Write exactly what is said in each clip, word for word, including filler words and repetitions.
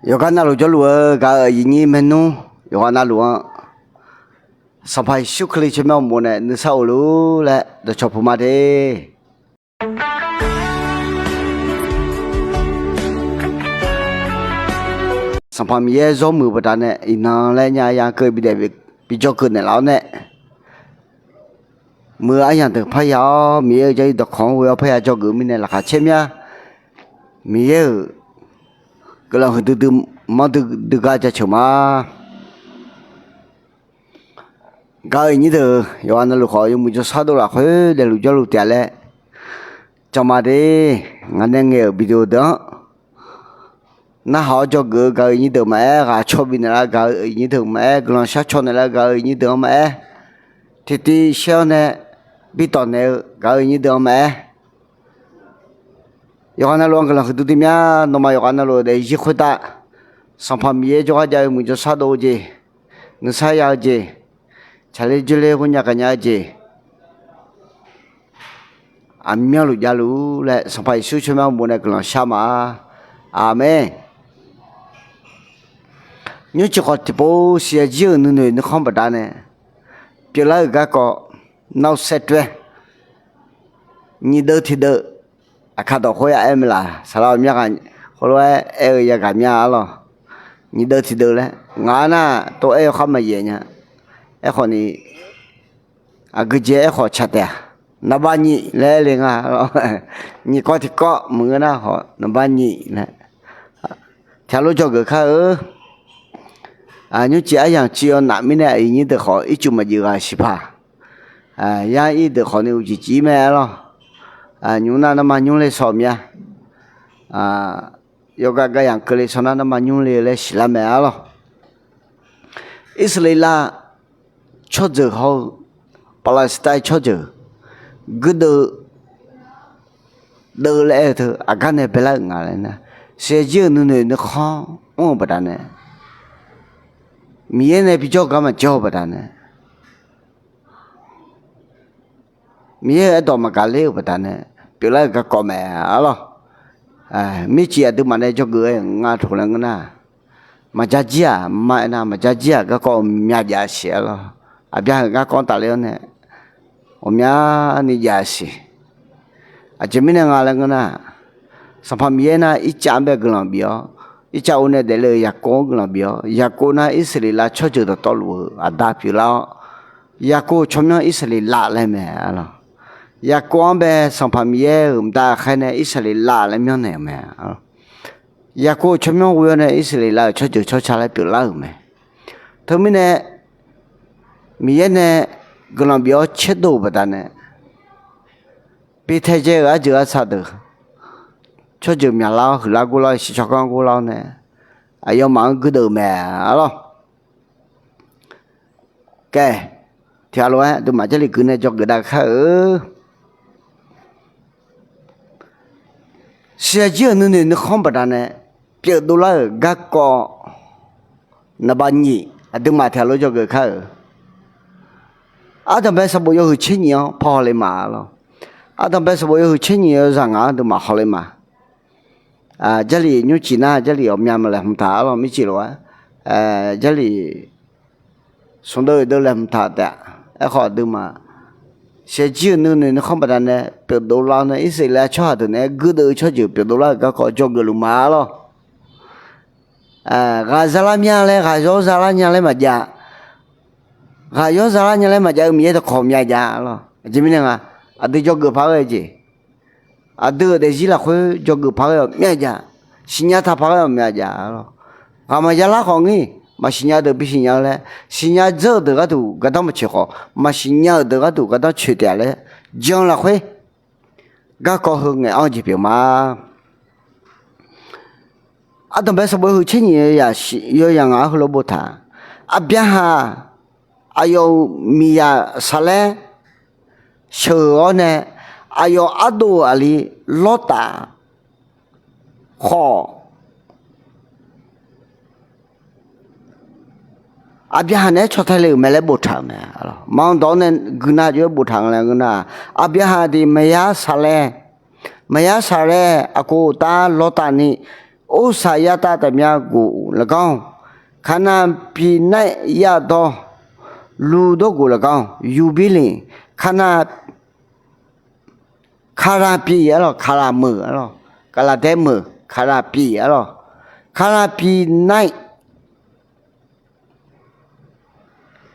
Yawqghaq navluf jawrluf-eu gaq-euq aqyuif nyir maernmr yawqghaq navluf-anr, Sanqpaq Yeqsur Kali tsawrmyanr uqmov nae nuisar of luf-ur laer dawqcawq puq ma de. Sanqpaq Miqyaer zawr muiq-eu baqdanae iqnan laer nya ya keuv bidaef bijawr keuv naeqlaf-awr nae, muiq-eu aryamq deuq parya-awr Miqyaer-euq jarlif dawqkawq-anr ghoe-awr parya dzawgeuf mirnae laqkhaq caer mya. Miqyaer-euq guiqlanq huiqdui dui manrdui dui gar jaceuq ma. Gaq-euq aqyuif nyir deuq, yawqghaq navluf khawf yawmuiq jawrshar dov lafkhoer daefluf jawrluf taef-a laer jan ma de. Ngaq nae ngaeq-euq video deuq-anr narhaq-awr dzawgeuf-eu gaq-euq aqyuif nyir deuq maqaer, ghaq caw bifnaeq lar gaq-euq aqyuif nyir deuq maqaer, guiqlanq shar caw naeq lar gaq-euq aqyuif nyir deuq-anr maqaer, tiqtiv shaer-awr nae bitawq naeq-eu gaq-euq aqyuif nyir deuq-anr maqaer, yawqghaq navluf-anr guiqlanq huiqdui dui mya. Nawmaf yawqghaq navluf-eu daefzir khoertav Sanqpaq Miqyaer jawrgar jav-eu muiq jawrshar dov-eu jeq, nuisar ya-eu jeq, tsaqler dzoerler ghoernya gaqnya-eu jeq, aqmyanluf javluf-ur laer Sanqpaq Yeqsur tsawrmyanr uqmov nae guiqlanq shar ma. Aqmeq. Nymrcif khawf tiqpov siqyaq jir-euq nuinoeq nuikhanr baqdanae pyeuflar-euq garkawv narsaev toer nyiq deuv tiqdeuv aqkar dawq khoer ya aer mae laf. Saqlaq ghawqmya ghaq khoerlof-aer aer-eu yagaq mya arlawq. Nyiq deuv tiqdeuv laer ngaq-anr nar tov-aer yawkhar maqyaef nya. Aerkhawf ni aqgeujeq aerkhawf tsaq taef-a. Naqbav nyiq laer aer le nga. Nyiq kawv tiqkawv maqngeur nar khawf naqbav nyiq laer tiqghaq lof dzawgeuf kar-eu. Nymrcif aryamq civ yaw naf mirnae aqyuif nyir deuq khawf ircuf maqjeuf ghaq siqpaq. Yar ir deuq khawf ni uqcif cif-ir mae arlawq. Nymq nar narma nymr le saw mya. Yawgav gav yamq keuvle saw nar narma nymr le-eu laer siqlar mae arlawq. Irsaqleqlav tsawrjeuq hawr-eu Paqlasaqtaev tsawrjeuq guirdeuv deuv laer aer-eu teu aqgar nae baelar-euq nga laer nar, siqyaq jir-euq nuinoeq nuikhanr mr-eu baqdanae, Miqyaer nae bijawr gar maqjawr-eu baqdanae, Miqyaer-euq aerdawq maqgaq ler-euq baqdanae pyeuflar-euq garkawv mae arlawq. Mircif aqduimaf nae dzawgeuf-aer nga toq laer ngeur nar, maqja jir-aq ma aernar maqja jir-aq garkawv ghawqmya jav siq arlawq. Aqbyaqhaq-euq garkawv tafler-awr nae ghawqmyani jav siq. Aqjeq mirnae nga laer ngeur nar, Sanqpaq Miqyaer nar Irtsav-anr bae guiqlanq bif-awr, Irtsav or nae daefle-euq Yaqkov-anr guiqlanq bif-awr, Yaqkov nar Irsaqleqlav tsawrjeuq dawqtawvluf-euq aqda pyeuflar-awr, Yaqkov-euq tsawrmyanr Irsaqleqlav laer mae arlawq. Yaqkov-anr bae Sanqpaq Miqyaer-euq mqtav khaer nae Irsaqleqlav laer myanrnaeq-euq mae. Yaqkov-euq tsawrmyanr ghoe-awr nae Irsaqleqlav-euq tsawrjeuq tsawrca laer pyeuflar-euq mae. Teumirnae Miqyaer nae guiqlanq bif-awr tserdov-euq baqdanae, bi taedzae-euq arjeuq arsaq deuq tsawrjeuq myaqlar-awr huiqlar gorlar-awr shiqcawq ganr gorlar-awr nae aqyawfmaf-anr guirdeuv-eu mae arlawq. Kae, tiqghaq lof-aer aqduimaf Jarlif gui nae dzawgeuf dav kar-eu. Siqyaq jir-euq nuinoeq nuikhanr baqdanae pyeufdovlar-euq garkawv naqbav nyiq aqduimaf tiqghaq lof dzawgeuf kar-euq. Ardanqbae sanqbof yawhuiq tser nyiq-anr paw haw le ma arlawq. Ardanqbae sanqbof yawhuiq tser nyiq yawzaq ngaq-anr aqduimaf haw le ma. Jarlif nymrcif nar Jarlif ghawqmya ma laeqhmq taq arlawq mircif lof-aer, Jarlif smq deuv deuv laeqhmq taq taef. Aerkhawf aqduimaf siqyaq jir-euq nuinoeq nuikhanr baqdanae pyeufdovlar-awr nae Irsaqleqlav tsawrhaq deuq naeq-aer guirdeuv-eu tsawrjeuq pyeufdovlar-euq garkawv dzawgeuf luf ma arlawq. Ghaq zalar mya laer ghaq yawr zalar nya laer maqjav. Ghaq yawr zalar nya laer maqjav-eu Miqyaer dawqkawq mya jav arlawq. Aqjeq mirnae nga, aqdui dzawgeuf paq-aer ghae-eu jeq, aqdui-euq daefzir lafkhoer dzawgeuf paq-aer ghawqmya jav. Siqnya taq paq-aer ghawqmya jav arlawq. Ghaq maqya lar khawf ngir, maqsiqnya deuq bisiqnya-eu laer siqnya dzeur-euq deuq gharduq gardanr maqtsoeq khawf, maqsiqnya-euq deuq gharduq gardanr tsoeq taef-a laer jan lafkhoer garkawv heu ngaeq-anr jeq pyeuf ma. Ardanqbae sanqbof yawhuiq tser nyiq yawzaq ngaq-anr heulof boftaq, Aqbyaqhaq aqyawf-euq miqzaq Saqlaer sheuq-awr nae aqyawf ardov-euq aqli Lawrtaf khawf Aqbyaqhaq naeq-aer caw tae le-euq mae laer boftaq-euq mae. Manq dawq-awr nae guiqnav jov-aer boftaq nga laer ngeur nar, Aqbyaqhaq tiq maqya saqlaer, maqya saqlaer aqkov uqtav Lawrtaf ni Orsaq yatav taqmya guf lafganr, Kaqnaq pif nair yadawr, luvdawr guf lafganr, Yuqbirliq, Kaqnaq, Kaqlaq pif arlawq, Kaqlaq meuq arlawq, Gaqlaqdaer meuq Kaqlaq pif arlawq, Kaqlaq pif nair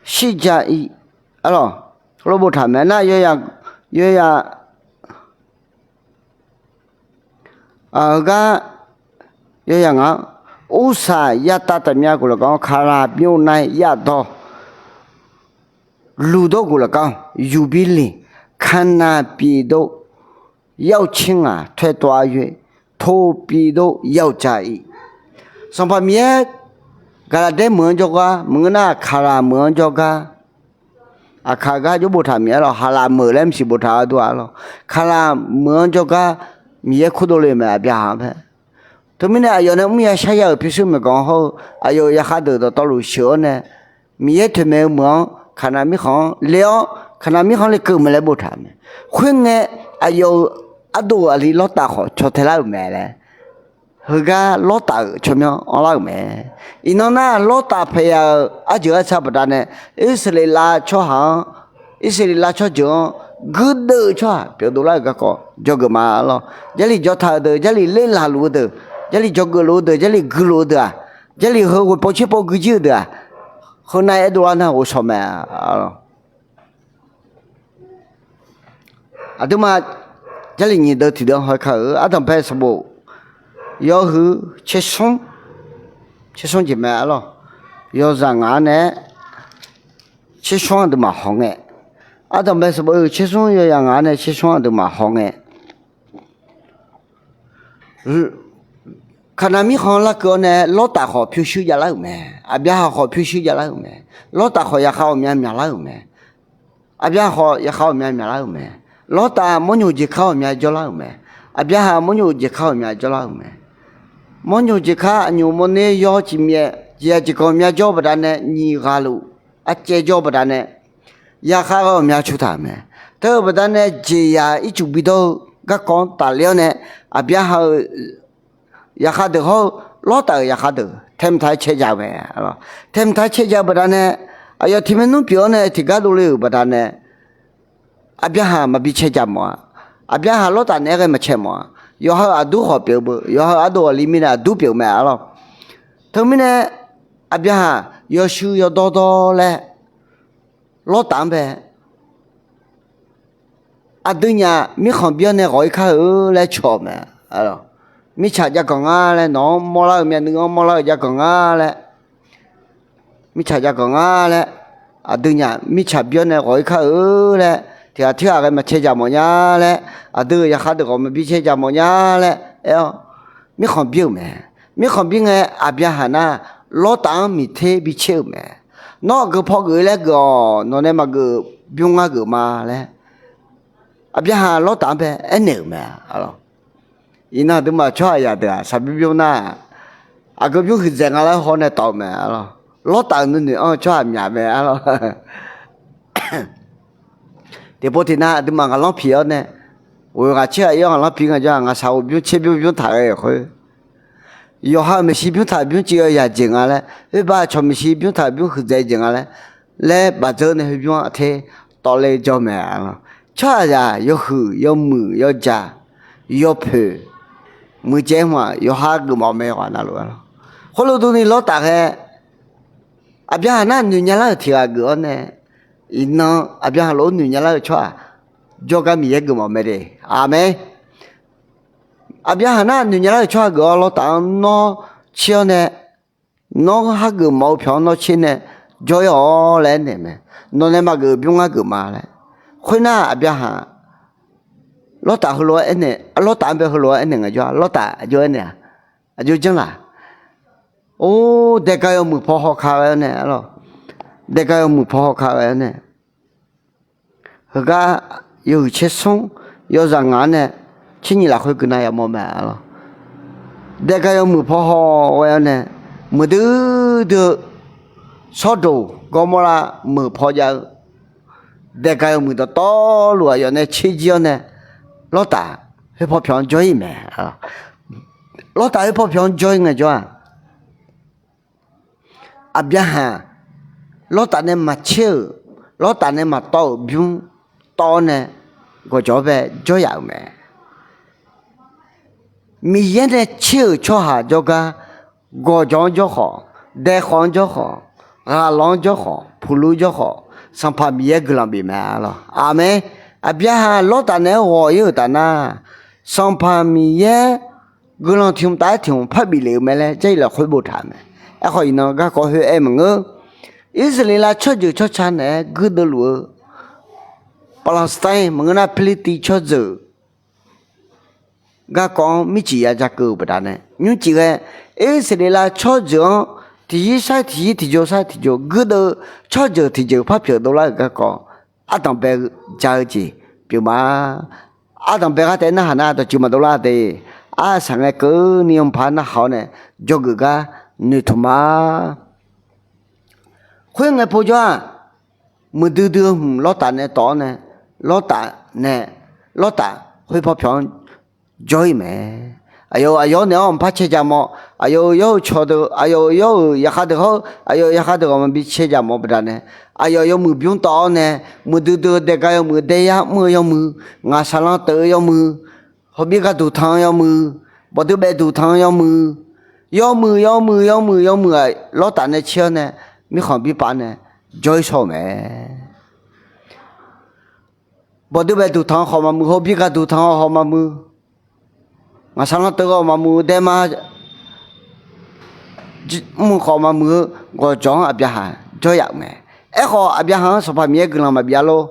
shirja-i arlawq, heulof boftaq mae nar, yawya, heugar yawya ngaq-anr, orsaq yatav taqmya guf lafganr, Kaqlaq byov nair yadawr, luvdawr guf lafganr, Yuqbirliq, Kaqnaq pifdov yawtsir ngaq toeqtov-a yoe, to pifdov yawja-i. Sanqpaq Miqyaer Gaqlaqdaer meuq-anr jawrgar maqngeur nar, Kaqlaq meuq-anr jawrgar, aqkaq gar jawr boftaq Miqyaer lawq, Haqlaq meuq laer maqsiq boftaq-a dur-a lawq. Kaqlaq meuq-anr jawrgar Miqyaer kurdov le-eu mae, Aqbyaqhaq-anr pae. Teumirnae aqyawf nae mr ya shar ya-euq pyurshuir maeqganq hawr-eu aqyawf-euq yaqkhav deuq dawqtawvluf sheuq-awr nae, Miqyaer toeqmaeq-eu meuq-anr Kaqnaq mirkhanq-anr le-awr, Kaqnaq mirkhanq le keuv mae laer boftaq mae. Khoerngae, aqyawf-euq ardov-euq aqli Lawrtaf khawf caw tae lar-euq mae laer, heugar Lawrtaf-euq tsawrmyanr anrlar-euq mae. Iqnan nar, Lawrtaf paeya-euq arjeuq arsav baqdanae, Irsaqleqlav tsawrhaq-anr, Irsaqleqlav tsawrjeuq-anr guirdeuv-eu tsawrhaq pyeuf dovlar-euq garkawv jawrgeuf ma arlawq. Jarlif jawrtaq-euq deuq, jarlif lerlaq luf-eu deuq, jarlif jawrgeuf luf-eu deuq, jarlif guiqluf-eu deuq-aq, jarlif heu ghoeqpov tserpov guijir-eu deuq-aq, heunav aer dovlar nar ghovshaw mae arlawq. Aqduimaf Jarlif nyiq deuv tiqdeuv-anr haw-aer kar-eu, ardanqbae sanqbof yawhuiq tsersmr, tsersmr jeq mae arlawq. Yawzaq ngaq-anr nae tsersmr aqduimaf hawngae, ardanqbae sanqbof oeq tsersmr yawzaq ngaq-anr nae tsersmr aqduimaf hawngae, Kaqnaq mirkhanq larkeuv-awr nae Lawrtaf khawf pyurshuir javlar-euq mae. Aqbyaqhaq khawf pyurshuir javlar-euq mae. Lawrtaf khawf yaqkhav ghawqmya myaqlar-euq mae. Aqbyaqhaq khawf yaqkhav ghawqmya myaqlar-euq mae. Lawrtaf mawrnyoq jeq kar ghawqmya jawrlar-euq mae. Aqbyaqhaq mawrnyoq jeq kar ghawqmya jawrlar-euq mae. Mawrnyoq jeq kar aqnyoq mawrner yawr ciqmyaev jeqzaq jeqganq mya jawr-eu baqdanae nyiq ghaqluf arcaev jawr-eu baqdanae yaqkhav ghawqmya cu taq-euq mae. Teu-eu baqdanae jeqzaq ircuf bidawr-eu garkawv-anr tafler-awr nae Aqbyaqhaq-euq yaqkhav deuq hawr-eu Lawrtaf-euq yaqkhav deuq taemqtaq-aer caerja-eu mae. Taemqtaq-aer caerja-eu baqdanae aqyawf tiq maernmr pyeuf-awr nae tiqgar dovle-euq baqdanae Aqbyaqhaq maqbi caerja mawf-a. Aqbyaqhaq Lawrtaf naeq-aer ghae maqcae mawf-a. Yawqha-euq aqdur khawf pyeuf-eu beu, yawqha-euq ardov aqli mirnae aqdur pyeuf-eu mae arlawq. Teumirnae Aqbyaqhaq yawshuir yawdawr dawr laer Lawrtaf-anr bae aqdui nyaf mirkhanq bir-awr nae ghawq-ir kar-eu laer cawq-eu mae. Mirtsaq jav ganq nga laer, nawq-anr mawrlar-eu myavnuiv-anr mawrlar-eu jav ganq nga laer, mirtsaq jav ganq nga laer, aqdui nyaf mirtsaq bir-awr nae ghawq-ir kar-eu laer, tiqghaq tirghaq ghae maqcae jaq mawf nya laer, aqdui-euq yaqkhav deuq ghawq maqbi cae jaq mawf nya laer aer-awr, mirkhanq bir-euq mae. Mirkhanq bir ngae, Aqbyaqhaq nar Lawrtaf-anr miqter bi caer-euq mae. Nawr aqgeu paw geuf-ir laer geuf-awq, nawq nae maqgeuf bymr ngar geuf ma laer Aqbyaqhaq Lawrtaf-anr bae aernaeq-euq mae. Iqnan aqduimaf tsawrhaqzaq deuq-aq saqbymr bymr nar, aqgeu bymr huiqdzaeq nga laer hawr nae tawf-eu mae arlawq. Lawrtaf-euq nuinoeq anr-eu tsawrhaq myaq mae arlawq. Tiqpov tiqnav aqduimaf ngaqlanr piq-awr nae, ghoeq ghaq tser ghaq ir-awr ngaqlanr piq ngae jawr-aq, ngaqshaq ghof bymr tser bymr bymr taq ghae-euq khoer, yawqha-euq maeqshi bymr taq bymr civ-eu yaq jeq nga laer, oerbar cawq maeqshi bymr taq bymr huiqdzaeq jeq nga laer, laer baqdzeur nae heubymr-anr aqter tawvle jawr mae arlawq. Tsawrhaqzaq yawhuiq yawmuiq yawjaq yawpoeq muiqdzaeq-aer hmq-aq, yawqha geufmawf mae yawqghaq navluf arlawq. Khoerlof durni Lawrtaf ghae Aqbyaqhaq nar noeq nya lar-euq tiq ghaq geuf-awr nae, iqnan Aqbyaqhaq lof-aer noeq nya lar-eu tsawrhaq jawrgar Miqyaer geufmawf mae de. Aqmeq. Aqbyaqhaq nar noeq nya lar-euq tsawrhaq geuf-awr Lawrtaf-anr nawr tser-awr nae, nawr hageuf mawf-eu pyawq-anr nawr tser nae jawr-ir-awq laer aernaeq mae. Nawq nae maqgeuf bymr ngar geuf ma laer. Khoernar Aqbyaqhaq Lawrtaf heulof-aer aernaeq, Lawrtaf-anr bae heulof-aer aernaeq ngae jawr-aq, Lawrtaf aqjox aernaeq-a, aqjox janr laq. Or, daega yawmuiq paw haw ka ghae-awr nae arlawq, daega yawmuiq paw haw ka ghae-awr nae, heugar yawhuiq tser smr yawzaq ngaq-anr nae tser nyiq lafkhoer guiqnav yamawr mae arlawq. Daega yawmuiq paw haw ghae-awr nae, muiqdui dui-eu Sawrdoq Gawrmawrlav meuq paw jav-eu daega yawmuiq dawqtawvluf aqyawf nae tser jir-awr nae, Lawrtaf khoer paw pyawq-anr jawr-ir mae. Lawrtaf khoerpaw pyawq-anr jawr-ir ngaejawr-aq, Aqbyaqhaq Lawrtaf nae maqtser-euq, Lawrtaf nae maqtawv-euq bymr tawv-awr nae gawqjawq-anr bae jawryaf-euq mae. Miqyaer nae tser-euq tsawrhaq jawrgar, gawqjawq-anr jawr khawf, daekhawf-anr jawr khawf, ghaqlawq-anr jawr khawf, puqluf jawr khawf, Sanqpaq Miqyaer guiqlanq bif mae lawq. Aqmeq. Aqbyaqhaq Lawrtaf naeq-aer ghawq-ir-euq taf nar, Sanqpaq Miqyaer guiqlanq tiq hmq taf-aer tiq hmq parbif lef-eu mae laer Jarlif lafkhoer boftaq-euq mae. Aerkhawf, iqnan garkawv khoer aer maqngeur. Irsaqleqlav tsawrjeuq tsawrca naeq-aer guirdeuv luf-eu Paqlavsaqtaer maqngeur nar, Pirlirtiv tsawrjeuq garkawv-anr mircif ya ja keuv-euq baqdanae, nymrcif ghae Irsaqleqlav tsawrjeuq-anr tiqzir sar-iq tiqzir, tiqjawr sar-iq tiqjawr guirdeuv, tsawrjeuq tiqjeuq par pyeuf dovlar-euq garkawv, ardanq bae ja-eu jeq pyeuf ma. Ardanq bae gar taef-aer narhaq nar, dawqtsuif maqdov lar de. Arsaq ngae keuvni anrpaq-aer narhaq-awr nae, dzawgeuf gar noeqtmq ma. Khoerngae povjawr-aq, muiqdui dui-eu hmq Lawrtaf nae tawv-awr nae, Lawrtaf nae, Lawrtaf khoerpaw pyawq-anr jawr-ir mae. Aqyawf-euq aqyawf naeq-awr mqpar cae jaq mawf, aqyawf-euq yawr-eu cawqdeuq, aqyawf-euq yawr-euq yaqkhav deuq hawr-eu, aqyawf-euq yaqkhav deuq ghawqmya bi cae jaq mawf-eu baqdanae, aqyawf yawmuiq bymr tawv-awr nae, muiqdui dui-eu daeqga yawmuiq, daeqya mr-eu yawmuiq, ngaqsaqlan teuv-eu yawmuiq, hawbir gharduq tanq-eu yawmuiq, bawqdui baef duq tanq-eu yawmuiq, yawmuiq yawmuiq yawmuiq yawmuiq-aq, Lawrtaf nae tser-awr nae, mirkhanq birpav nae jawr-ir shawr-euq mae. Bawqdui baef duq tanq-eu khawf maqmuiq, hawbir gharduq tanq-eu khawf maqmuiq, ngaqsaqlan teuv-eu khawf maqmuiq, daema mr-eu khawf maqmuiq-eu, gawqjawq-anr Aqbyaqhaq jawryaf-euq mae. Aerkhawf, Aqbyaqhaq-anr Sanqpaq Miqyaer guiqlanq maqbif-a lor.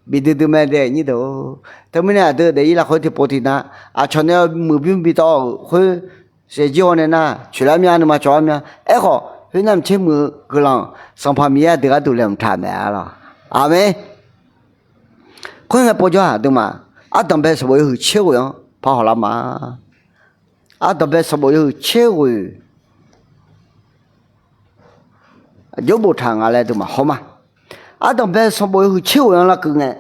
Bif duidui mae dae nyir deuq-or. Teumirnae aqdui daefzir lafkhoer tiqpov tiqnav, aqcawq nae muiqbymr bitawv-euq khoer saefjir haw nae nar, coeqlar mya, nuima cawqlar mya. Aerkhawf, khoernar maqtser muiq-eu guiqlanq Sanqpaq Miqyaer aqdui gharduq laeqhmq taq mae-a lawq. Aqmeq. Khoerngae povjawr-aq, aqduimaf ardanq bae sanqbof yawhuiq tser ghoeq-anr par hawlar ma. Ardanq bae sanqbof yawhuiq tser ghoeq aqjox boftaq nga laer aqduimaf haw ma. Ardanq bae sanqbof yawhuiq tser ghoeq-anr larkeuv ngae,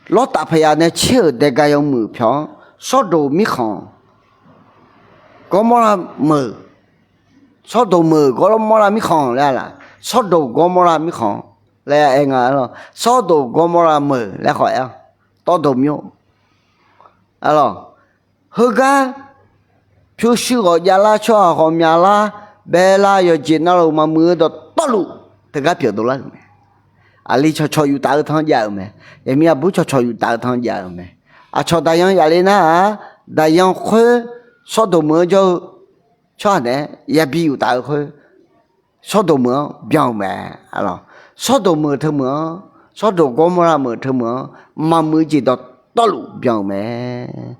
Lawrtaf paqyaf nae tser-euq daeqga yawmuiq pyawq-anr, Sawrdoq mirkhanq, Gawrmawrlav meuq, Sawrdoq meuq Gawrmawrlav mirkhanq laer-a laq? Sawrdoq Gawrmawrlav mirkhanq laer aer nga lawq. Sawrdoq Gawrmawrlav meuq laer khawf aer-awr, tawrdoq myo-a lawq. Heugar pyurshuir ghawq javlar, tsawrhaq ghawqmya lar, baelar, yawqjeq navluf maqmuiq-eu dawqtawvluf teugar pyeuf dovlar-euq mae. Aqli cawqcawq yuf taf-eu tan jav-euq mae. Yaqmir aqbur cawqcawq yuf taf-eu tan jav-euq mae. Aqcawq daqyan yaf le nar-aq, daqyan khoer Sawrdoq meuq-anr jawr-eu tsawrhaq naeq-aer yabi yuf taf-eu khoer, Sawrdoq meuq-anr byan-euq mae. Sawrdoq meuq teumeuq-anr, Sawrdoq Gawrmawrlav meuq teumeuq-anr maqmuiq-eu jeq dawqtawvluf byan-euq mae.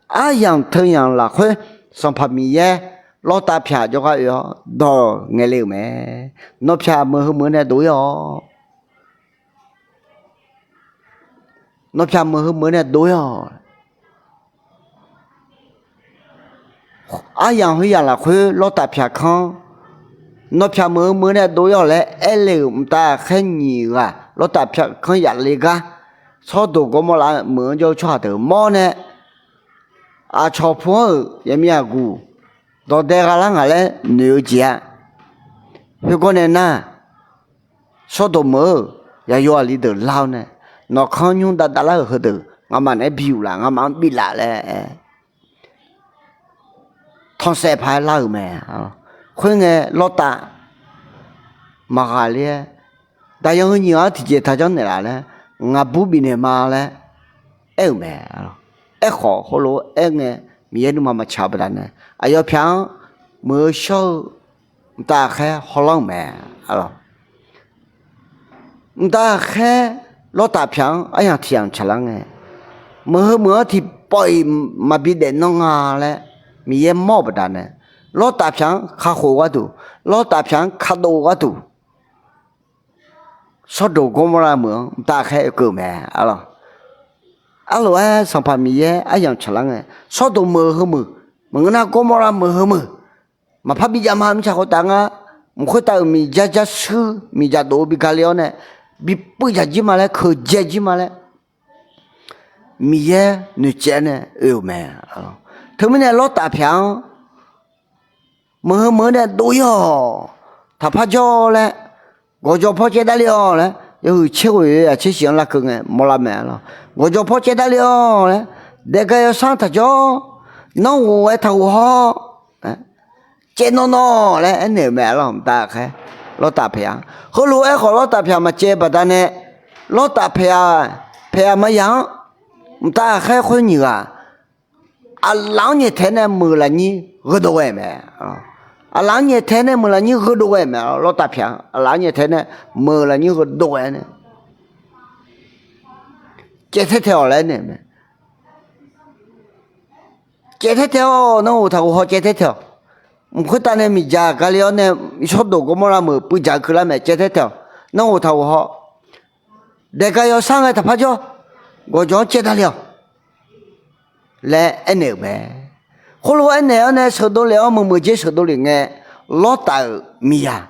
Aryamq teuyamq lafkhoer Sanqpaq Miqyaer Lawrtaf pyaq jawrgar oe-awr dawq ngaeq le-euq mae. Nawqpyaq meuq heumeuq-anr nae dov-ir-awq. Nawqpyaq meuq heumeuq-anr nae dov-ir-awq. Aryamq khoeryamq lafkhoer Lawrtaf pyaq kanr, nawqpyaq meuq heumeuq-anr nae dov-ir-awq laer aer le-euq mqtav ghaqkhaer nyiq ghaq Lawrtaf pyaq kanr yaf le gar, Sawrdoq Gawrmawrlav meuq-anr jawr-eu tsawrhaq deuq mawr nae, aqcawq pu-anr-euq yaqmir aqguq dawqdae gha lar ngaq laer noeq-eu jeq-a. Khoergar nae nar, Sawrdoq meuq-eu yaqyo aqli deuq lar-awr nae, nawq kanr nymr dav dav lar-euq heudeuq ngamaf naeq-aer bi yuf laf, ngamaf-anr bif laf laer aer, tanqsaef paq-aer lar-euq mae. Khoerngae Lawrtaf maqghaqler-aer, daqyan heu nyiq ghaq-anr tiqjeq taqjanr naeqlaf laer, ngaqbur bifnaeq ma laer aer-euq mae. Aerkhawf, heulof-aer aerngae, Miqyaer nuima maqtsaq-eu baqdanae, aqyawf pyaq-anr meuq-eu shawr-eu mqtav ghaqkhaer hawlanr-euq mae. Mqtav ghaqkhaer Lawrtaf pyaq-anr aryamq tiq yamq tsaqlar ngae, meuq heu meuq-anr tiqpawf-iq maqbi daefnan nga laer Miqyaer mawr-euq baqdanae, Lawrtaf pyaq-anr kakhof-eu gharduq, Lawrtaf pyaq-anr kadov-eu gharduq, Sawrdoq Gawrmawrlav meuq-anr mqtav ghaqkhaer oekeuv-euq mae. Arlawq, arlof-aer Sanqpaq Miqyaer aryamq tsaqlar ngae, Sawrdoq meuq heumeuq, maqngeur nar Gawrmawrlav meuq heumeuq, maqpar bijav ma, mirtsaq khoertav ngar, mq khoertav-euq miqjar jar shuir miqjaq dof-eu bi gale-awr nae, bi puiv jaq jir ma laer, keuq dzae jir ma laer, Miqyaer noeqtsaev-aer nae oe-euq mae. Teumirnae Lawrtaf pyaq-anr meuq heu meuq-eu nae dov-ir-awq. Taqpar jawr laer, gawqjawq paw caev davle-awq laer, yawhuiq tser ghoeq yawzaq tser shif-anr larkeuv ngae mawrlar mae arlawq. Gawqjawq paw caev davle-awq laer, daefgaq yawsanr taq jawr, nanrghof-aer taqghof haw, caev nawr nawr laer aernaeq-euq mae arlawq. Mqtav ghaqkhaer Lawrtaf paeq-a. Heulof-aer khawf Lawrtaf pyaq maqcaev baqdanae, Lawrtaf paeq-a, paeq-a maqya-anr, mqtav ghaqkhaer khoer nyiq ghaq aqlaf-anr nyaeftaeq nae meuq lafnyir gheudov ghae mae. Aqlaf-anr nyaeftaeq nae meuq lafnyir gheudov ghae mae. Lawrtaf pyaq-anr aqlaf-anr nyaeftaeq nae meuq lafnyir gheudov ghae nae, caev taer tae-awq laer aernaeq mae. Caev taer tae-awq, nanrghof taqghof haw caev taer tae-awq. Mq khoertav nae miqdzaq gale-awr nae, Sawrdoq Gawrmawrlav meuq puivdzaq-eu keuvlar mae, caev taer tae-awq. Nanrghof taqghof haw, daefgaq yawsanr ghae taqpar jawr, gawqjawq-anr caev davle-awq laer aernaeq-euq mae. Khoerlof-aer aernaeq-awr nae sheuqdov lef-awr meuq meuq dzer sheuqdov lef ngae, Lawrtaf-euq miqyaq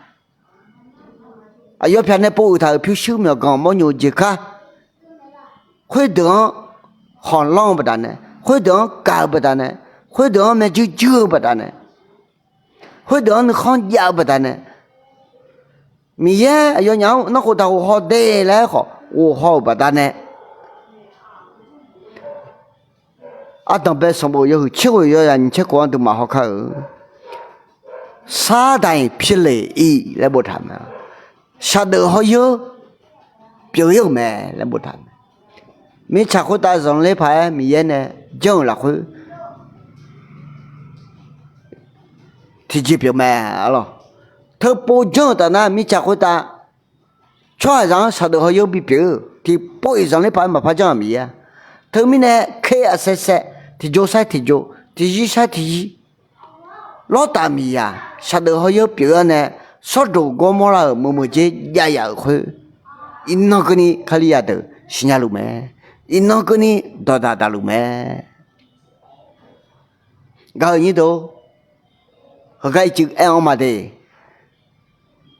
aqyawf pyaq nae pov uiq taq-euq pyurshuir myawqganq mawrnyo-eu jeq kar, khoerdeuq-anr khanqlanr-eu baqdanae, khoerdeuq-anr gaq-eu baqdanae, khoerdeuq-anr maerjuir juir-eu baqdanae, khoerdeuq-anr nuikhanr jav-eu baqdanae, Miqyaer aqyawfnyaf-anr nanrghof taqghof haw de laer aerkhawf ghof haw-euq baqdanae, ardanqbae sanqbof yawhuiq tser ghoeq yawzaq nyiq tser khof-anr duimaf haw kar-eu, Sardaq-iq pyeufle-iq laer boftaq mae. Shaqdeuf hawyeur pyeuf-ir-euq mae laer boftaq mae. Mirtsaq khoertav zanqler paq-aer Miqyaer nae janr-euq lafkhoer tiqjeq pyeuf mae arlawq. Teupov janr-euq taf nar mirtsaq khoertav tsawrhaqzaq-anr shaqdeuf hawyeur bipyeuf-eu tiqpov-iq zanqler paq-aer maqpar janr-aq Miqyaer-a. Teumirnae khe aqsaer saer, tiqjo saer tiqjo, tiqzir saer tiqzir, Lawrtaf miqyaq shaqdeuf hawyeur pyeuf-awr nae, Sawrdoq Gawrmawrlav-euq meuq meuq dzer jav yaf-euq khoer, iqnan keuvni Kalizaq deuq siqnya luf mae. Iqnan keuvni dawqdaq daqluf mae. Gaq-euq nyir deuq, heugar ircuf aer-anr ma de.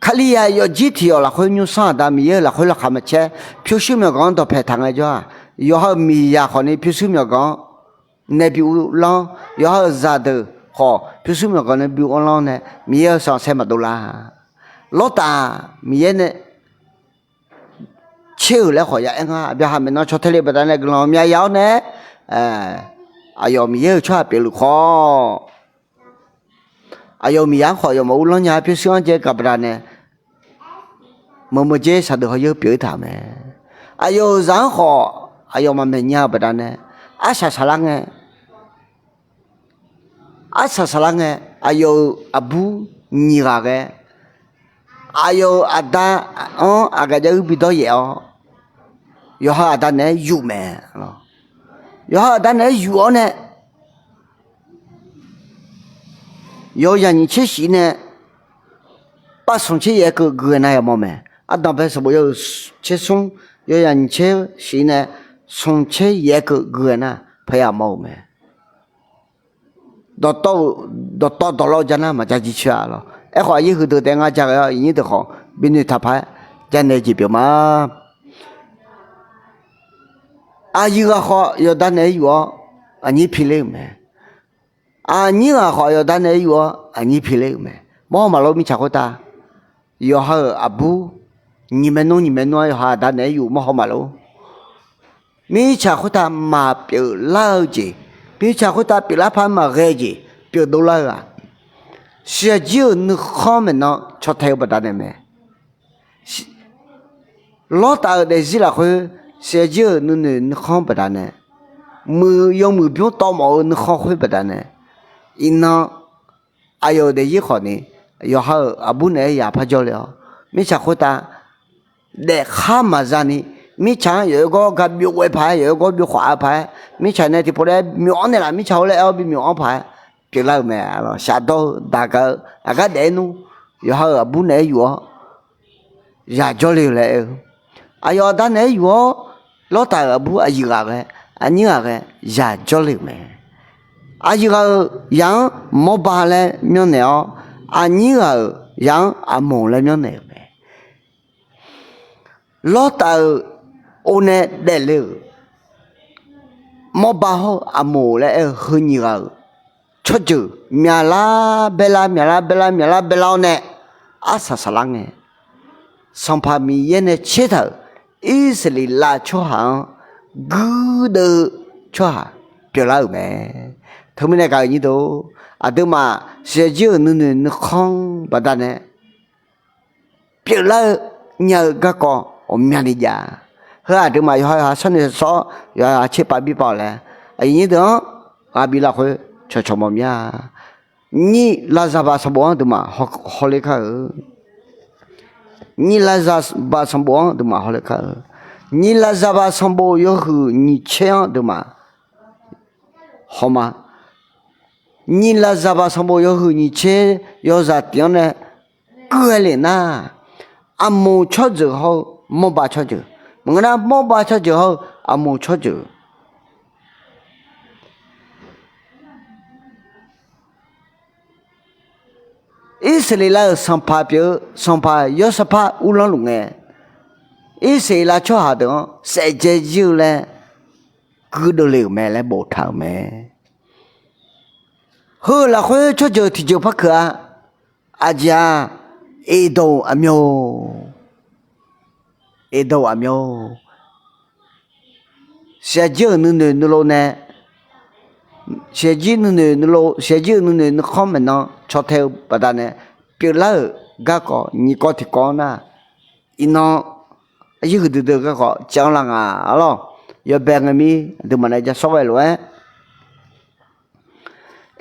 Kalizaq yawfjir tiq yawf lafkhoer nymrsanr aqda Miqyaer-euq lafkhoer laqkhaq maqcaer, pyurshuir myawqganq-anr dawqpae taq ngaejawr-aq, yawqha-euq miqyaq khawfni pyurshuir myawqganq-anr nae bi uvlanr, yawqha-euq zaqdeuq khawf pyurshuir myawqganq nae bi uvlanr nae Miqyaer-euq sanqsaer maqdov lar. Lawrtaf Miqyaer nae tser-euq laer khawf ya aer ngar, aqbyaqhaq maeqnan caw tae le baqdanae guiqlanq myav ya-awr nae, aqyawf Miqyaer-euq tsawrhaq pyeufluf khawf, aqyawf-euq miqyaq-anr khawf yawmaf uvlanr nya-a pyurshuir-anr jaev gaq baqdanae, meuq meuq dzer shaqdeuf hawyeur pyeuf-ir taq-euq mae. Aqyawf-euq zaq-anr khawf aqyawfmaf maeq nya-eu baqdanae, arsaq saqlar ngae, arsaq saqlar ngae, aqyawf-euq aqbur nyiq ghaq ghae, aqyawf-euq aqda-anr aqgaf jav-ir bidawr yaef-awr, yawqha aqda naeq-aer yuf mae. Yawqha aqda naeq-aer yuf-awr nae, yawzaq nyiq tser shif nae pav smq tser yaef-aer keuv gui ghae nar yamawr mae. Ardanqbae sanqbof yawhuiq tser smr, yawzaq nyiq tser shif nae smq tser yaef-aer keuv gui ghae nar paq yamawr-euq mae. Dawqtawv-eu, dawqtawv dawqlawv ja nar maqja jircoer-a lawq. Aerkhawf aqyuif heudeuq taef ngar ja ghae-awr iqnyir deuq khawf binoeq taq paq-aer janaeq jeq pyeuf ma. Aqyuif ghaq khawf yawqda naeq-aer yuf-awr aqnyir pi ler-euq mae. Aqnyir ghaq khawf yawqda naeq-aer yuf-awr aqnyir pi ler-euq mae. Mawrhaw maqlor mirtsaq khoertav, yawqha-euq aqbur nyiq maernmr nyiq maernmr-anr yawqha aqda naeq-aer yuf mawrhaw maqlor. Mirtsaq khoertav maqpyeuf lar-eu jeq, mirtsaq khoertav pyeuflar paq-aer maqghae-eu jeq pyeuf dovlar-eu-aq, siqyaq jir-euq nuikhanr maeqnan caw tae-eu baqdanae mae. Lawrtaf-euq daefzir lafkhoer siqyaq jir-euq nuinoeq nuikhanr baqdanae, muiq yawmuiq bymr tawv mawf-eu nuikhanr khoer baqdanae, iqnan aqyawf-euq daefzir khawfni yawqha-euq aqbur naeq-aer yaq par jawrle-awr, mirtsaq khoertav daefkhar maqza ni, mirtsaq-anr yawqgar gar byov ghae paq-aer, yawqgar byov khawf-a paq-aer, mirtsaq nae tiqpov laer myawf-anr naeqlaf, mirtsaq-or laer aer-awr bimyawf-anr paq-aer pyeuflar-euq mae. Shafdawr-eu daqgaq-eu aqgar daef-aer nmr, yawqha-euq aqbur naeq-aer yuf-awr yaq jawrle-eu laer aer-eu, aqyawf aqda naeq-aer yuf-awr, Lawrtaf-euq aqbur aqyuif ghaq ghae, aqnyir ghaq ghae yaq jawrle-euq mae. Aqyuif ghaq-euq yaq-anr Mawrba laer myanrnaeq-awr, aqnyir ghaq-euq yaq-anr Aqmoq laer myanrnaeq-euq mae. Lawrtaf-euq or nae daefle-euq Mawrba hawr-eu Aqmoq laer aer-eu heu nyiq ghaq-euq tsawrjeuq myaqlar baelar, myaqlar baelar, myaqlar baelar-awr nae arsaq saqlar ngae, Sanqpaq Miqyaer nae tsertaq-euq Irsaqleqlav tsawrhaq-anr guirdeuv-eu tsawrhaq pyeuflar-euq mae. Teumirnae gaq-euq nyir deuq, aqduimaf shaqjir-euq nuinoeq nuikhanr baqdanae pyeuflar-eu nya-eu garkawv ghawqmyani jav. Heu aqduimaf yawqha yawqha sharnoeq sawr, yawqha yawqha tserpav birpav-awq laer, aqyuif nyir deuq-anr ghaq bif lafkhoer cawqcawq mawf mir-a. Nyiq lafzaqbaq sanqbof-anr aqduimaf hawler kar-eu. Nyiq lafzaqbaq sanqbof-anr aqduimaf hawler kar-eu. Nyiq lafzaqbaq sanqbof yawhuiq nyiq tser-anr aqduimaf hawma. Nyiq lafzaqbaq sanqbof yawhuiq nyiq tser yawzaq tif-anr nae guv-aer lef nar, aqmoq tsawrjeuq hawr-eu mawrba tsawrjeuq, maqngeur nar mawrba tsawrjeuq hawr-eu aqmoq tsawrjeuq, Irsaqleqlav-euq sanqpaq pyeuf-eu sanqpaq Yawrsaqpar uvlanr luf ngae, Irsaqleqlav tsawrhaq deuq-anr saefdzae jir-eu laer guirdeuv le-euq mae laer boftaq-euq mae. Heu-euq lafkhoer tsawrjeuq tiqjeuq par keuq-a. Aqjeq-aq, Eqdawq aqmyawr, Eqdawq aqmyawr, shaqjir-euq nuinoeq nuilov nae, shaqjir nuinoeq nuilov, shaqjir-euq nuinoeq nuikhanr maeqnan caw tae-eu baqdanae pyeuflar-euq garkawv nyiq kawv tiqkawv-anr nar, iqnan aqyuif huiqdui dui-eu garkawv cav-anr lar nga arlawr. Yawbae ngae mir aqduimaf nae ja sawr ghae lof-aer,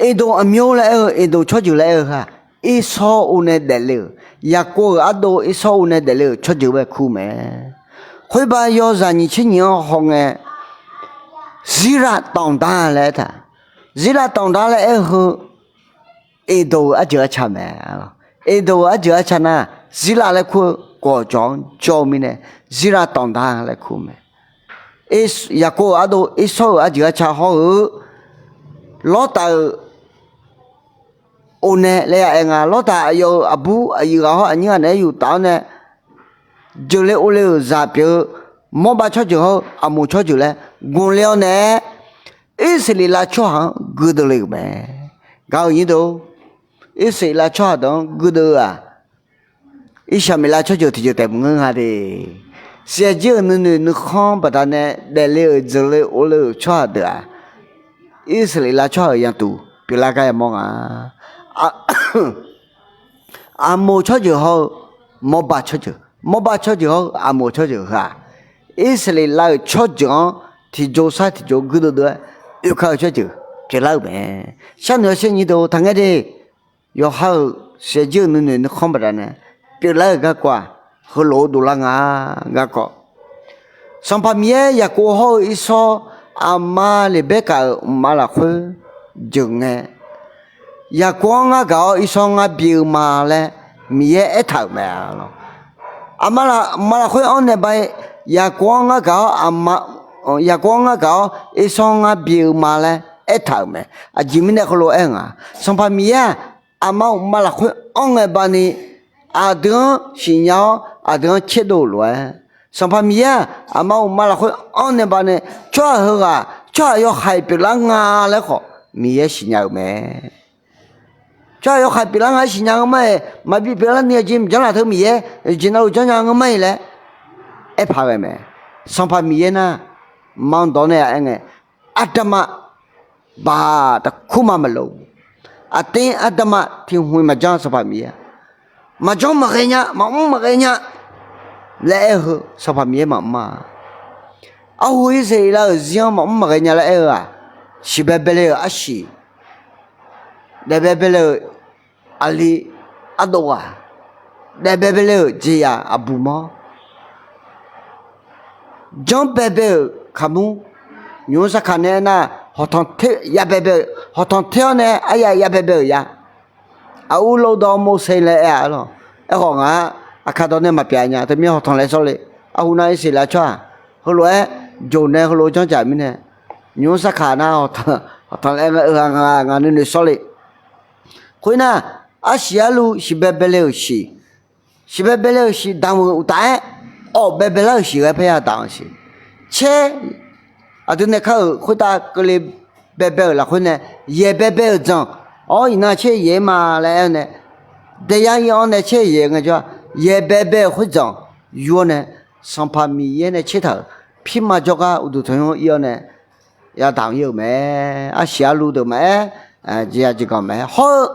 Eqdawq aqmyawr laer aer-eu, Eqdawq tsawrjeuq laer aer-eu-aq, Irsawr-or nae daefle-euq, Yaqkov-euq ardov Irsawr-or nae daefle-euq tsawrjeuq bae kur mae. Khoerba yawzaq nyiq tser nyiq-anr hawngae, Zirlaf tanqda laer aertaq, Zirlaf tanqda laer aer-eu heu, Eqdawq-euq arjeuq arca mae. Eqdawq-euq arjeuq arca nar, Zirlaf laer kur-eu gawqjawq-anr jawr-eu mirnae, Zirlaf tanqda laer kur-eu mae. Yaqkov-euq ardov Irsawr-euq arjeuq arca hawr-eu, Lawrtaf-euq or nae laer ya aer nga. Lawrtaf aqyawf-euq aqbur aqyuif ghaq hawr aqnyir ghaq naeq-aer yuf taf-awr nae, jeuqle orle-euq zaq pyeuf-eu mawrba tsawrjeuq hawr-eu aqmoq tsawrjeuq laer gmqle-awr nae, Irsaqleqlav tsawrhaq-anr guirdeuv le-euq mae. Gaq-euq nyir deuq, Irsaqleqlav tsawrhaq deuq-anr guirdeuv-eu-aq, Irsaqleqlav tsawrjeuq tiqjeuq taef maqngeur nga de. Shaqjir-euq nuinoeq nuikhanr baqdanae daefle-euq jeuqle orle-euq tsawrhaq deuq-aq, Irsaqleqlav tsawrhaq-euq yantuq pyeuflar gar yamawr nga. Aqmoq tsawrjeuq hawr-eu mawrba tsawrjeuq, mawrba tsawrjeuq hawr-eu aqmoq tsawrjeuq heu-aq, Irsaqleqlav-euq tsawrjeuq-anr tiqjov sar tiqjov guirdeuv deuv-aer oekar-eu tsawrjeuq pyeuflar-euq mae. Sharnoeq-awr sher nyir deuq taqngaer de. Yawqha-euq shaqjir-euq nuinoeq nuikhanr baqdanae pyeuflar-euq garkawv-aq, heulof-aer dovlar nga. Garkawv, Sanqpaq Miqyaer Yaqkov hawr-eu Irsawr aqma Leqbaerkaf-euq mqmav lafkhoer jeuq ngae, Yaqkov-anr ngar gaq-awr Irsawr-anr ngar bi-eu ma laer Miqyaer aertaq-euq mae. Aqma lafkhoer anr nae ba-ir, Yaqkov-anr ngar gaq-awr, Yaqkov-anr ngar gaq-awr Irsawr-anr ngar bi-eu ma laer aertaq-euq mae. Aqjeq mirnae heulof-aer nga, Sanqpaq Miqyaer-aq, aqma uqma lafkhoer anr ngae bani aqdui-anr siqnya-awr aqdui-anr tserdov-euq lof-aer, Sanqpaq Miqyaer-aq, aqma uqma lafkhoer anr nae bani tsawrhaq heughaq tsawrhaq yawhaiq pyeuflar nga laer khawf Miqyaer siqnya-euq mae. Tsawrhaq yawhaiq pyeuflar nga-aer siqnya-eu ma-aeq, maqbi pyeuflar ni aqjeq mqjanr laf teu Miqyaer jeq navluf janrnya ngeur ma-iq laer aerpaq ghae mae. Sanqpaq Miqyaer nar, manr dawq nae-aq aer ngae, Aqdamaf baq taqkur ma maqloq. Aqter Aqdamaf tiq hmq-iq maqjanr Sanqpaq Miqyaer, maqjanr maqghae nya, maqmr maqghae nya laer aer-eu heu Sanqpaq Miqyaer maqmr-a. Arhu Irsaqleqlav-euq zir-anr maqmr maqghae nya laer aer-eu-aq, siqbae bae le-euq arsiq, daef bae bae le-euq aqli ardov ghaq, daef bae bae le-euq jeqzaq aqbuq mawr, janr bae bae-euq kaqmur, nymq-mr sarkaq nae aernar, hawqtanq ter ya bae bae-euq, hawqtanq ter-awr nae aryaq ya bae bae-euq ya. Aqur lawrdawr mawrse laer aer-a lawq. Aerkhawf ngaq-aq, aqkaq dawq nae maqpyeuf nya, teumir hawqtanq laer sawr le. Arhu nar Irsaqleqlav tsawrhaq heulof-aer jawq nae heulof-aer janrdzaq mirnae, nymq-mr sarkaq nar hawqtanq laer aer nga, ngaq nuinoeq sawr le. Khoernar, arsiq arluv siqbae bae le-euq siq, siqbae bae le-euq siq damq-euq uqtaf-aer, awf bae bae lar-euq siq ghae parya damq-euq siq. Caer, aqdui nae kar-euq khoertav keuvle baebae-euq lafkhoer nae, yaeq baebae-euq dzanq, awr iqnan caer yaeq-aer ma laer aer-awr nae, daeyar ir-anr nae caer yaeq ngaejawr-aq, yaeq baebae-euq khoer dzanq yur-awr nae, Sanqpaq Miqyaer nae caertaq-euq pirma jawrgar uqduq tanqnymr ir-awr nae, yadaq ir-euq mae. Arsiq arlu deuq maqaer, jeqya jeqganq maqaer hawr-eu,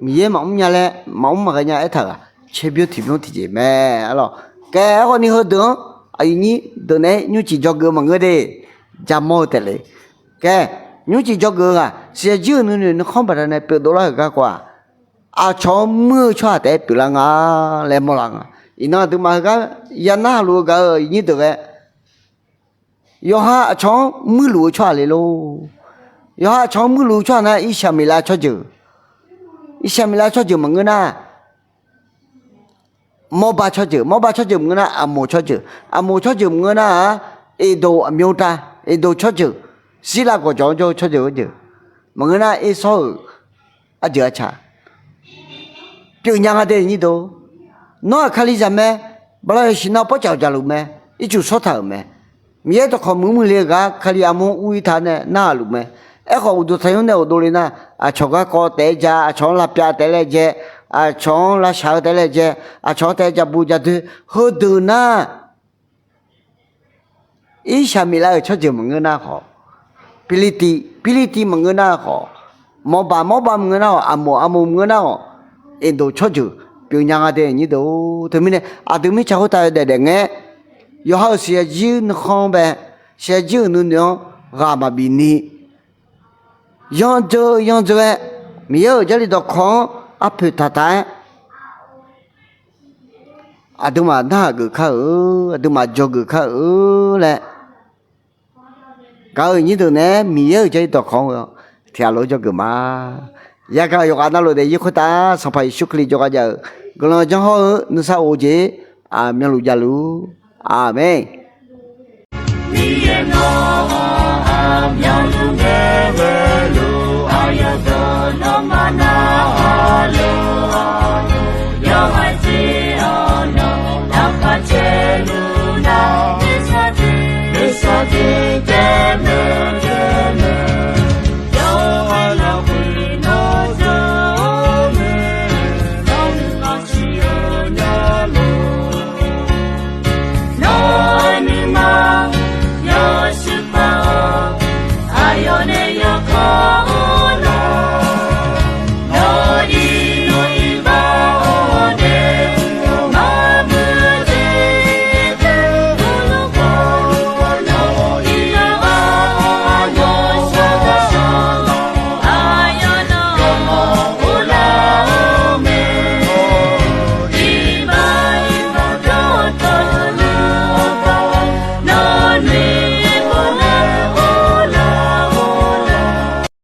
Miqyaer maqmr nya laer maqmr maqghae nya aertaq-euq-aq, caerbymr tiqbymr tiqjeq mae. Arlawq, kae aerkhawf ni heudeuq-anr aqyuif nyir deuq naeq-aer nymrcif dzawgeuf-eu maqngeur de, jamawr-eu taef le. Kae, nymrcif dzawgeuf-eu ghaq siqyaq jir-euq nuinoeq nuikhanr baqdanae pyeufdov lar-euq garkawv-aq, aqcawq-anr muir-eu tsawrhaq taef-aer pyeuflar nga laer mawrlar nga. Iqnan aqduimaf heugar ya narhaq luf-eu gaq-euq aqyuif nyir deuq ghae, yawqha aqcawq-anr muirluf-eu tsawrhaq le lor. Yawqha aqcawq-anr muirluf-eu tsawrhaq nar, Irsaqmiqlav tsawrjeuq, Irsaqmiqlav tsawrjeuq maqngeur nar, Mawrba tsawrjeuq, Mawrba tsawrjeuq maqngeur nar, Aqmoq tsawrjeuq, Aqmoq tsawrjeuq maqngeur nar-aq, Eqdoq aqmyantav, Eqdoq tsawrjeuq, Sirlav gawqjawq-anr jawr-eu tsawrjeuq-anr jeuq, maqngeur nar, Ersawr-euq arjeuq arca pyeufnya nga de nyir deuq. Nawr-aq Kalizaq mae, bala yawshiq nar pawrcawq jaqluf mae, ircuf shawrtaq-euq mae. Miqyaer dawqkawq muiq muiq le-eu gar Kali armur ur-ir taq nae narhaq luf mae. Aerkhawf uqduq tanqnymr nae ghofdov le nar, aqcawq garkawv taef-aer ja, aqcawq-anr lavpyav taef laer jae, aqcawq-anr lavshaq-eu taef laer jae, aqcawq-anr taef-aer ja bu ja doe, heudeuq nar, Irsaqmiqlav-euq tsawrjeuq maqngeur nar khawf, Pirlirtiv, Pirlirtiv maqngeur nar khawf, Mawrba, Mawrba maqngeur nar khawf, Aqmoq, Aqmoq maqngeur nar khawf, Eqdoq tsawrjeuq pyeufnya nga de nyir deuq. Teumirnae aqdui mirtsaq khoertav yawdaef daef ngae, yawqha-euq siqyaq jir nuikhanr bae, siqyaq jir-euq nuinoeq-anr ghaq maqbif ni, yandzeu yandzeu-aer, Miqyaer-euq Jarlif dawqkawq-anr arpoeq taqtaq-aer, aqduimaf narhaq geuf kar-eu, aqduimaf dzawgeuf kar-eu laer, gaq-euq nyir deuq nae Miqyaer-euq Jarlif dawqkawq-anr tiqghaq lof-aer dzawgeuf ma. Yagaq yawqghaq navluf daefzir khoertav Sanqpaq Yeqsur Kali jawrgar jav-eu guiqlanq janr hawr-eu nuisar of-eu jeq aqmyanluf javluf. Aqmeq. Miqyaer nawq-anr aqmyanluf nae ghoeluf aqyawf deuq nawmaf